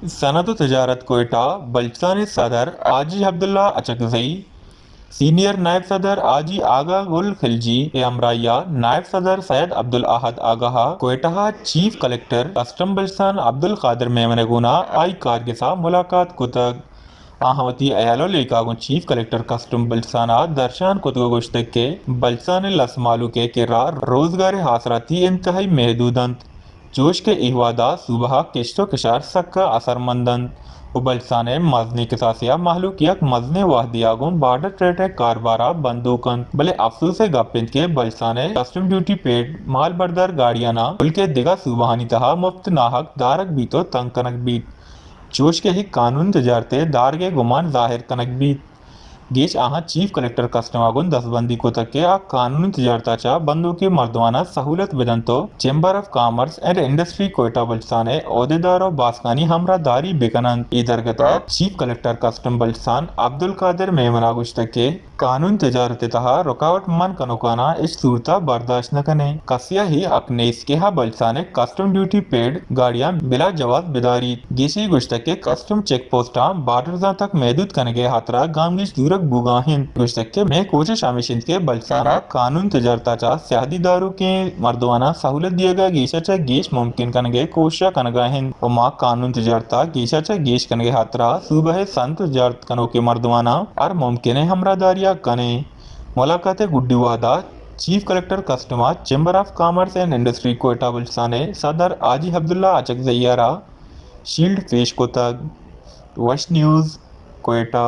صنعت و تجارت کوئٹہ بلوچستان ءِ صدر حاجی عبداللہ اچکزئی، سینئر نائب صدر حاجی آغا گل خلجی ءِ ہمراہی ءَ نائب صدر سید عبدالاحد آغا ءَ کوئٹہ ءَ chief collector custom Balochistan Abdulqadir Memon ءَ گونا آئی کارگس ءَ ملاقات کتگ۔ آہاں وتی ہیال و لیکہ گوں چیف کلکٹر کسٹم بلوچستان ءَ درشان کتگ و گوشتگ کہ بلوچستان ءِ لس مہلوک ءِ کرا روزگار ءِ آسراتی انتہائی محدود انت، چوش کہ اے وہدا صوبہ ءَ کشت و کشار سکا اثرمند انت و بلوچستان ءِ مزنیں کساسے ءَ مہلوک یک مزنیں وہدے ءَ گوں بارڈر ٹریڈ ءِ کاربار ءَ بندوک انت، بلے افسوس ءِ گپ انت کہ بلوچستان ءِ کسٹم ڈیوٹی پیڈ مال بردار گاڑیاناں ملک ءِ دگہ صوبہانی تہا مفت ناحق دارگ بیت و تنگ کنگ بیت۔ چوش کہ اے قانون تجارت ءِ دارگ ءِ گمان ظاہر کنگ بیت۔ گیش آہاں چیف کلکٹر کسٹم ءَ گوں دستبندی کتگ کہ آ قانونی تجارت ءَ چہ بندوکیں مردماناں سہولت بدنت و chamber of commerce and industry Quetta Balochistan ءِ عہدیدار و باسکانی ہمراہ داری بکننت۔ اے درگت ءَ chief collector custom Balochistan Abdulqadir Memon ءَ گوشتگ کہ قانون تجارت ءِ تہا رکاوٹ من کنوکاناں ہچ صورت ءَ برداشت نہ کنیں۔ کسے ءَ اے حق نیست کہ آ بلوچستان ءِ کسٹم ڈیوٹی پیڈ گاڑیاں بلا جواز بداریت۔ گیشی گوشتگ کہ کسٹم چیک پوسٹاں بارڈرزاں تک محدود کنگ ءِ ہاترا گامگیج زورگ بوگا انت۔ گوشتگ کہ مئے کوشش ہمیش انت کہ بلوچستان ءَ قانون تجارت ءَ چہ سیادی داروکیں مردماناں سہولت دیگ ءَ گیش ءَ چہ گیش ممکن کنگ ءِ کوشش ءَ کنگا انت و ما قانون تجارت ءَ گیش ءَ چہ گیش کنگ ءِ ہاترا صوبہ ءِ صنعت تجارت کنوکیں مردماناں ہر ممکنیں ہمراہداری ءَ کنیں۔ ملاقات ءِ گڈی وہدا چیف کلکٹر کسٹم ءَ chamber of commerce and industry Quetta Balochistan ءِ صدر حاجی عبداللہ اچکزئی ءَ را شیلڈ پیش کتگ۔ وش نیوز، کوئٹہ۔